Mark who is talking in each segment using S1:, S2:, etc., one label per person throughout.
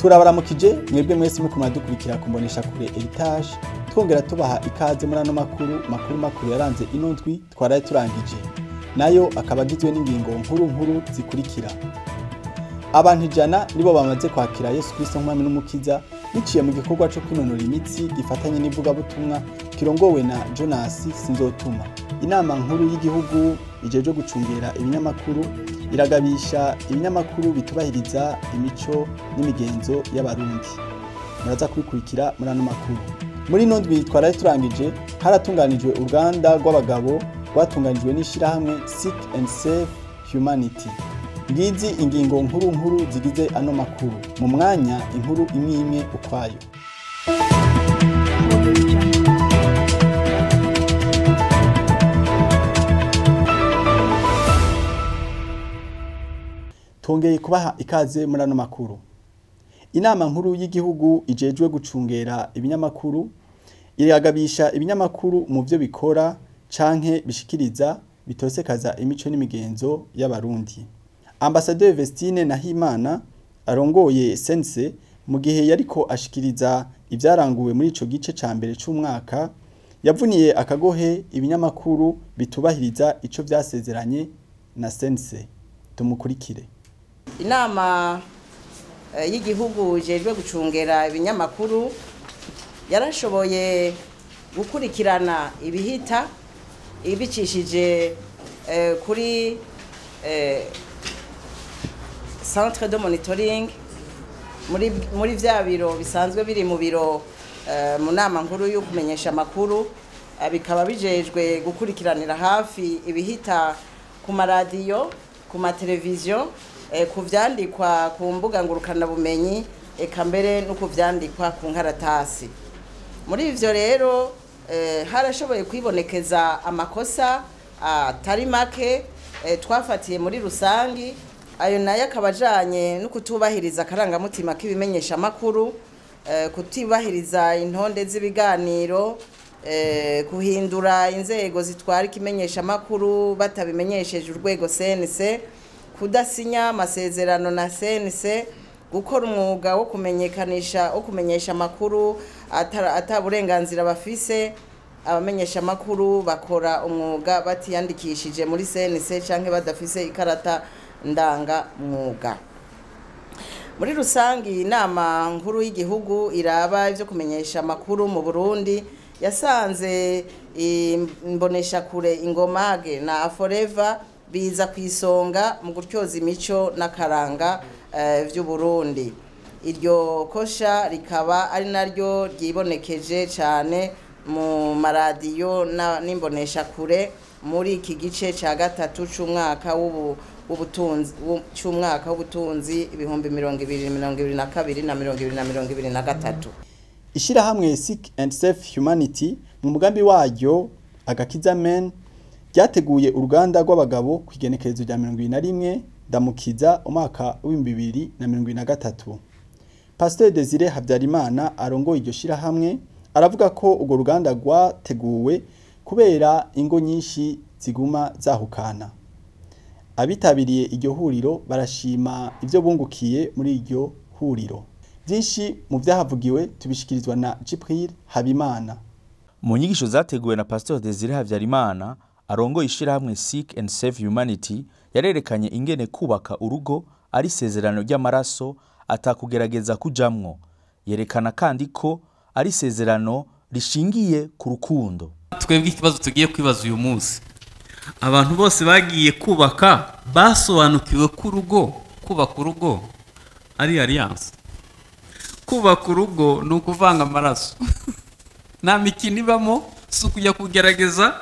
S1: Turabaramukije mwebwe mwese muriko muradukurikira ku mboneshakure Heritage, twongera tubaha ikaze muri ano makuru makuru makuru yaranze ino ndwi twaraye turangije. Nayo akaba agizwe n'ingingo nkuru nkuru zikurikira. Abantu 100 nibo bamaze kwakira Yesu Kristo nk'umwami n'umukiza biciye mu gikorwa cyo kwinonora imitsi gifatanye n'ivugabutumwa kirongowe na Jonas Sinzotuma. Inama nkuru y'igihugu ijejwe gucungera ibinyamakuru iragabisha ibinyamakuru bitubahiriza imico n'imigenzo y'abarundi. Muraza kubikurikira muri ano makuru. Muri ino ndwi twaraye turangije haratunganijwe uruganda rw'abagabo rwatunganijwe n'ishirahamwe Seek and Save Humanity. Ngizi ingingo nkuru nkuru zigize ano makuru. Mu mwanya inkuru imwe imwe ukwayo. Tongeye kubaha ikaze muri ano makuru. Inama nkuru y'igihugu ijejwe gucungera ibinyamakuru iragabisha ibinyamakuru mu byo bikora canke bishikiriza bitosekaza imico n'imigenzo y'abarundi. Ambassadeur Vestine Nahimana arongoye sense mu gihe yariko ashikiriza ivyaranguwe muri ico gice ca mbere c'umwaka yavuniye akagohe ibinyamakuru bitubahiriza ico vyasezeranye na sense. Tumukurikire.
S2: Inama y'igihugu ijejwe gucungera ibinyamakuru yarashoboye gukurikirana ibihita ibicishije kuri centre de monitoring muri vya biro bisanzwe biri mu biro mu nama nkuru yo kumenyesha amakuru, bikaba bijejwe gukurikiranira hafi ibihita ku maradiyo, ku mateleviziyo, ku vyandikwa ku mbuga ngurukana bumenyi, eka mbere no ku vyandikwa ku nkaratasi. Muri ivyo rero harashoboye kwibonekeza amakosa atari make twafatiye muri rusangi. Ayo nayo akaba ajanye no kutubahiriza akarangamutima k'ibimenyesha makuru, kutubahiriza intonde z'ibiganiro, kuhindura inzego zitwara ikimenyesha makuru batabimenyesheje urwego CNC, kudasinya amasezerano na CNC, gukora umwuga wo kumenyekanisha wo kumenyesha makuru ata burenganzira bafise. Abamenyesha makuru bakora umwuga batiyandikishije muri CNC canke badafise ikarata ndanga mwuga. Muri rusangi inama nkuru y'igihugu iraba ivyo kumenyesha amakuru mu Burundi yasanze imbonesha kure Ingomage na Forever biza kwisonga mu gutyoza imico n'akaranga vy'u Burundi. Iryo kosha rikaba ari naryo ryibonekeje cane mu maradiyo n'imbonesha kure muri iki gice ca gatatu c'umwaka w'ubutunzi c'umwaka w'ubutunzi 2022 na 2023.
S1: Ishirahamwe Seek and Save Humanity mu mugambi waryo Agakiza Men ryateguye uruganda rw'abagabo ku igenekerezo rya 21 Ndamukiza umwaka w'2023. Pasteur Desire Habyarimana arongoye iryo shirahamwe aravuga ko urwo ruganda rwateguwe kubera ingo nyinshi ziguma zahukana. Abitabiriye iryo huriro barashima ivyo bungukiye muri iryo huriro. Byinshi mu vyahavugiwe tubishikirizwa na Jibril Habimana.
S3: Mu nyigisho zateguwe na Pasteur Desire Habyarimana arongoye ishirahamwe Seek and Save Humanity yarerekanye ingene kubaka urugo ari isezerano ry'amaraso atakugerageza kujamwo. Yerekana kandi ko ari isezerano rishingiye ku rukundo.
S4: Twebwe ikibazo tugiye kwibaza uyu munsi, abantu bose bagiye kubaka basobanukiwe ko urugo, kubaka urugo ari alliance. Kubaka urugo ni ukuvanga amaraso. Nta mikino ibamo, si ukujya kugerageza.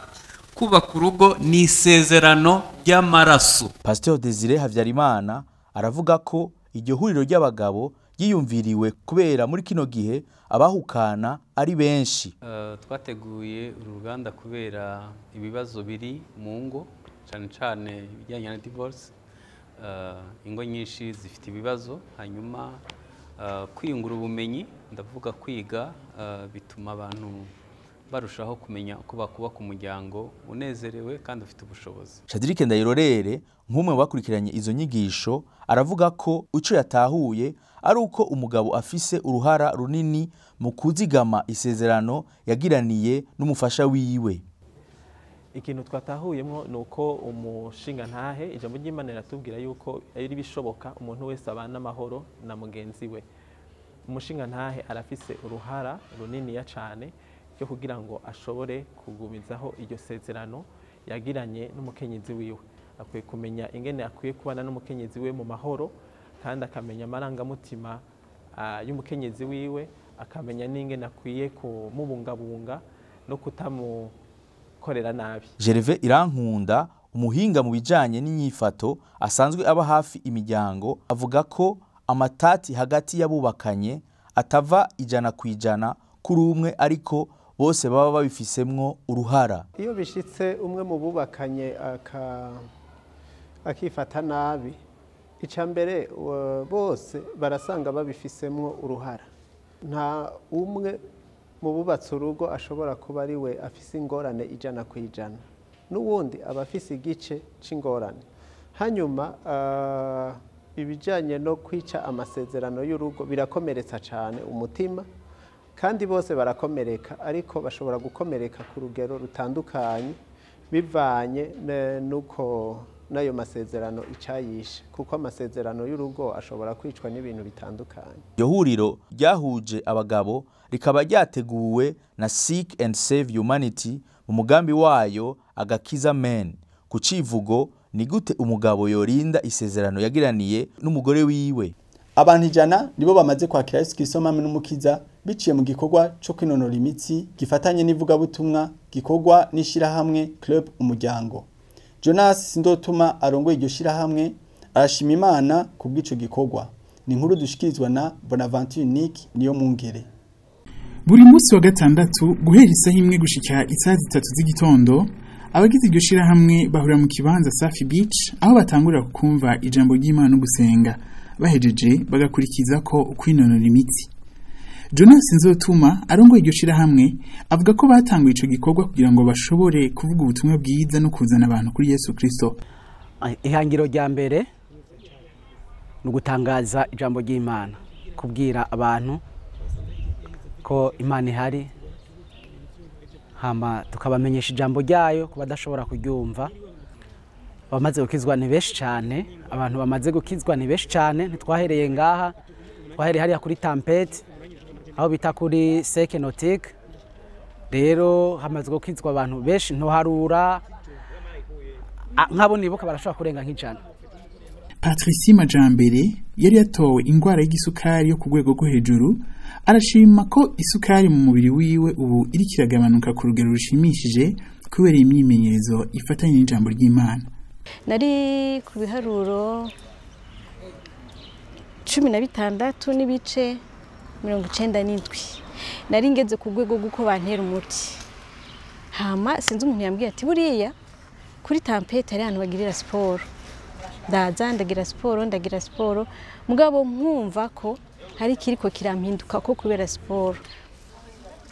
S4: Kubaka urugo ni isezerano ry'amaraso.
S3: Pasteur Desire Habyarimana aravuga ko iryo huriro ry'abagabo yiyumviriwe kubera muri kino gihe abahukana ari benshi.
S4: Twateguye uru ruganda kubera ibibazo biri mu ngo, cyane cyane ibijyanye na divorce. Ingo nyinshi zifite ibibazo, hanyuma kwiyungura ubumenyi, ndavuga kwiga, bituma abantu Barushaho kumenya uko bakubaka umuryango unezerewe kandi ufite ubushobozi.
S3: Shadirike Ndayirorere, nk'umwe mu bakurikiranye izo nyigisho, aravuga ko ico yatahuye ari uko umugabo afise uruhara runini mu kuzigama isezerano yagiraniye n'umufasha wiwe.
S5: Ikintu twatahuyemo ni uko umushinga ntahe, ijambo ry'Imana riratubwira yuko ari bishoboka umuntu wese abana amahoro na mugenzi we. Umushinga ntahe arafise uruhara runiniya cyane ryo kugira ngo ashobore kugumizaho iryo sezerano yagiranye n'umukenyezi wiwe. Akwiye kumenya ingene akwiye kubana n'umukenyezi we mu mahoro, kandi akamenya amarangamutima y'umukenyezi wiwe, akamenya n'ingene akwiye kumubungabunga no kutamukorera nabi.
S3: Gervais Irankunda, umuhinga mu bijanye n'inyifato asanzwe aba hafi imiryango, avuga ko amatati hagati y'abubakanye atava 100% kuri umwe, ariko bose baba babifisemwo uruhara.
S6: Iyo bishitse umwe mu bubakanye akifata nabi, icya mbere bose barasanga babifisemwo uruhara. Nta umwe mu bubatse urugo ashobora kuba ari we afise ingorane 100%, n'uwundi aba afise igice c'ingorane. Hanyuma ibijyanye no kwica amasezerano y'urugo birakomeretsa cyane umutima, kandi bose barakomereka, ariko bashobora gukomereka ku rugero rutandukanye bivanye nuko n'ayo masezerano icayishe, kuko amasezerano y'urugo ashobora kwicwa n'ibintu bitandukanye.
S3: Iryo huriro ryahuje abagabo rikaba ryateguwe na Seek and Save Humanity mu mugambi wayo Agakiza Men, ku civugo ni gute umugabo yorinda isezerano yagiraniye n'umugore wiwe.
S1: Abantu 100 nibo bamaze kwakira Yesu Kristo Mwami n'Umukiza biciye mu gikorwa cyo kwinonora imitsi gifatanye n'ivugabutumwa gikorwa n'ishirahamwe Club Umuryango. Jonas Sindotuma arongoye iryo shirahamwe arashima Imana kubw'ico gikorwa. Ni inkuru dushikirizwa na Bonaventure Nick niyo mungere.
S7: Buri munsi wa gatandatu guhera isaha 1 gushika isaha 3 z'igitondo, abagize iryo shirahamwe bahurira mu kibanza Safi Beach, aho batangurira kumva ijambo ry'Imana no gusenga, bahejeje bagakurikiza ko kwinonora imitsi. Jonas Nzotuma arongoye iryo shirahamwe avuga ko batanguye ico gikorwa kugira ngo bashobore kuvuga ubutumwa bwiza no kuzana abantu kuri Yesu Kristo.
S8: Ihangiro rya mbere ni ugutangaza ijambo ry'Imana, kubwira abantu ko Imana ihari, hama tukabamenyesha ijambo ryayo ku badashobora kuryumva. Abamaze gukizwa ni benshi cyane, abantu bamaze gukizwa ni benshi cyane. Ntitwahereye ngaha, twahereye hariya kuri Tampete aho bita kuri Sekenotique. Rero hamaze gukizwa abantu benshi ntoharura, nk'abo nibuka barashobora kurenga nk'ijana.
S7: Patricie Majambere yari yatowe ingwara y'igisukari yo ku rwego rwo hejuru, arashima ko isukari mu mubiri wiwe ubu iri kiragabanuka ku rugero rushimishije kubera imyimenyerezo ifatanye n'ijambo ry'Imana.
S9: Nari ku biharuro 16.97, nari ngeze ku rwego rw'uko bantera umuti. Hama sinzi umuntu yambwiye ati buriya kuri Tampete hari ahantu bagirira siporo. Ndaza ndagira siporo, mugabo nkumva ko hari kiriko kirampinduka ko kubera siporo.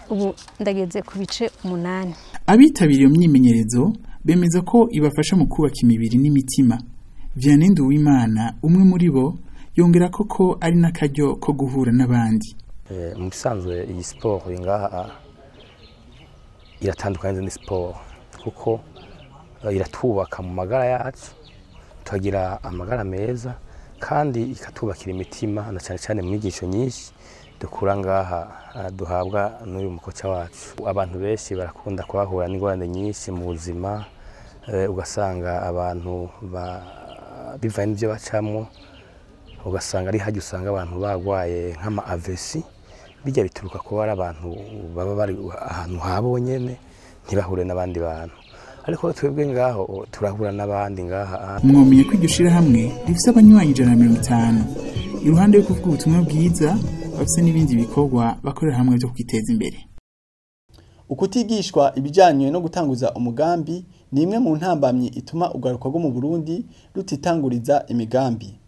S9: Ubu ndageze ku bice 8.
S7: Abitabiriye iyo myimenyerezo bemeza ko ibafasha mu kubaka imibiri n'imitima. Vianney Nduwimana umwe muri bo yongera ko ari n'akaryo ko guhura n'abandi.
S10: Mu bisanzwe iyi siporo ngaha iratandukanye n'izindi siporo, kuko iratubaka mu magara yacu, tukagira amagara meza, kandi ikatubakira imitima, na cyane cyane mu nyigisho nyinshi dukura ngaha duhabwa n'uyu mukoca wacu. Abantu benshi barakunda kuhahura n'ingorane nyinshi mu buzima, ugasanga abantu bivanye n'ibyo bacamo, ugasanga ari hajya usanga abantu bagwaye nk'ama AVC. Bijya bituruka kuba ari abantu baba bari ahantu habo nyene ntibahure n'abandi bantu, ariko twebwe ngaho turahura n'abandi ngaha.
S7: Mwomenye ko iryo shirahamwe rifise abanywanyi 150, iruhande yo kuvuga ubutumwa bwiza bafise n'ibindi bikorwa bakorera hamwe byo kwiteza imbere.
S1: Ukutigishwa ibijanye no gutanguza umugambi ni imwe mu ntambamyi ituma ugaruka rwo mu Burundi rutitanguriza imigambi.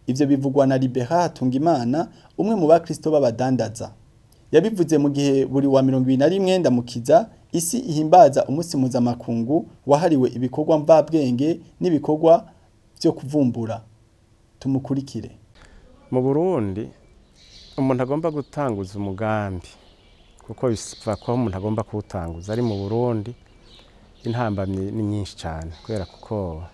S1: Ivyo bivugwa na Libera Hatungimana, umwe mu bakristo b'abadandaza. Yabivuze mu gihe buri wa 21 Ndamukiza isi ihimbaza umunsi mpuzamakungu wahariwe ibikorwa mvabwenge n'ibikorwa byo kuvumbura. Tumukurikire.
S11: Mu Burundi umuntu agomba gutanguza umugambi, kuko biva ko umuntu agomba kuwutanguza ari mu Burundi, intambamyi ni nyinshi cyane, kubera kuko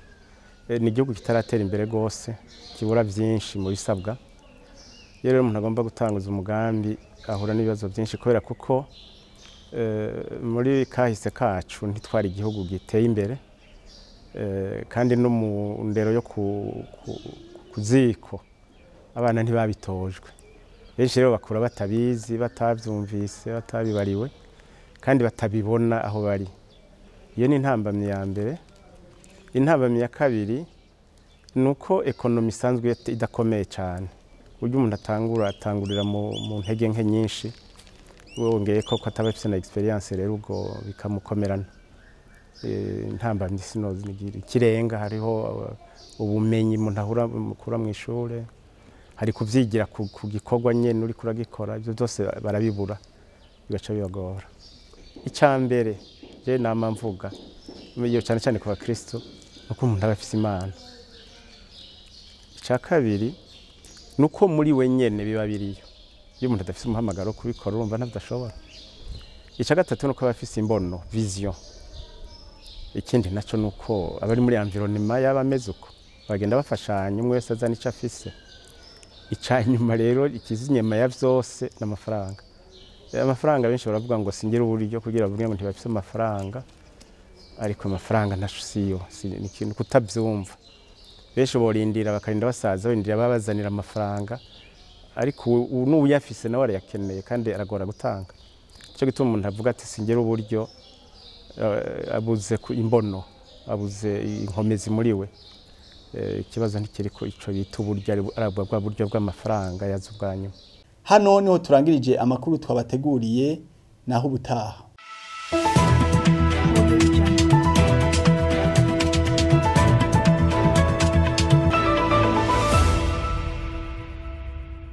S11: ni igihugu kitaratera imbere rwose, kibura byinshi mu bisabwa. Iyo rero umuntu agomba gutanguza umugambi ahura n'ibibazo byinshi, kubera kuko muri kahise kacu ntitwari igihugu giteye imbere, kandi no mu ndero yo ku ziko abana ntibabitojwe. Benshi rero bakura batabizi, batabyumvise, batabibariwe, kandi batabibona aho bari. Iyo ni intambamyi ya mbere. Intambamyi ya kabiri ni uko ekonomi isanzwe idakomeye cyane, uburyo umuntu atangurira mu ntege nke nyinshi, wongeye ko ataba afite na experience, rero ubwo bikamukomerana. Intambamyi sinozi ikirenga, hariho ubumenyi umuntu ahura mu ishure, hari kuvyigira ku gikorwa nyene uri kuragikora, ibyo byose barabibura bigaca bibagora. Icya mbere je nama mvuga iyo cyane cyane ku bakristo, nuko umuntu aba afise Imana. Icya kabiri nuko muri we nyene biba biriyo. Iyo umuntu adafise umuhamagaro kubikora urumva ntadashobora. Icya gatatu nuko aba afise imbono, vision. Ikindi naco nuko abari muri environnement yaba ameze uko bagenda bafashanya, umwe wese azana ico afise. Icanyuma rero ikiza inyuma ya vyose n'amafaranga. Amafaranga benshi baravuga ngo singira uburyo, kugira bavuge ngo ntibafise amafaranga, ariko amafaranga ntaco siyo, ni ikintu kutavyumva. Benshi borindira bakarinda basaza, barindira babazanira amafaranga, ariko n'uyafise nawe arayakeneye kandi aragora gutanga. Ico gituma umuntu avuga ati singira uburyo, abuze imbono, abuze inkomezi muri we. Ikibazo ntikiri ko ico bita uburyo, arabwa bwa buryo bw'amafaranga yaza ubwa nyuma.
S1: Hano niho turangirije amakuru twabateguriye, naho ubutaha.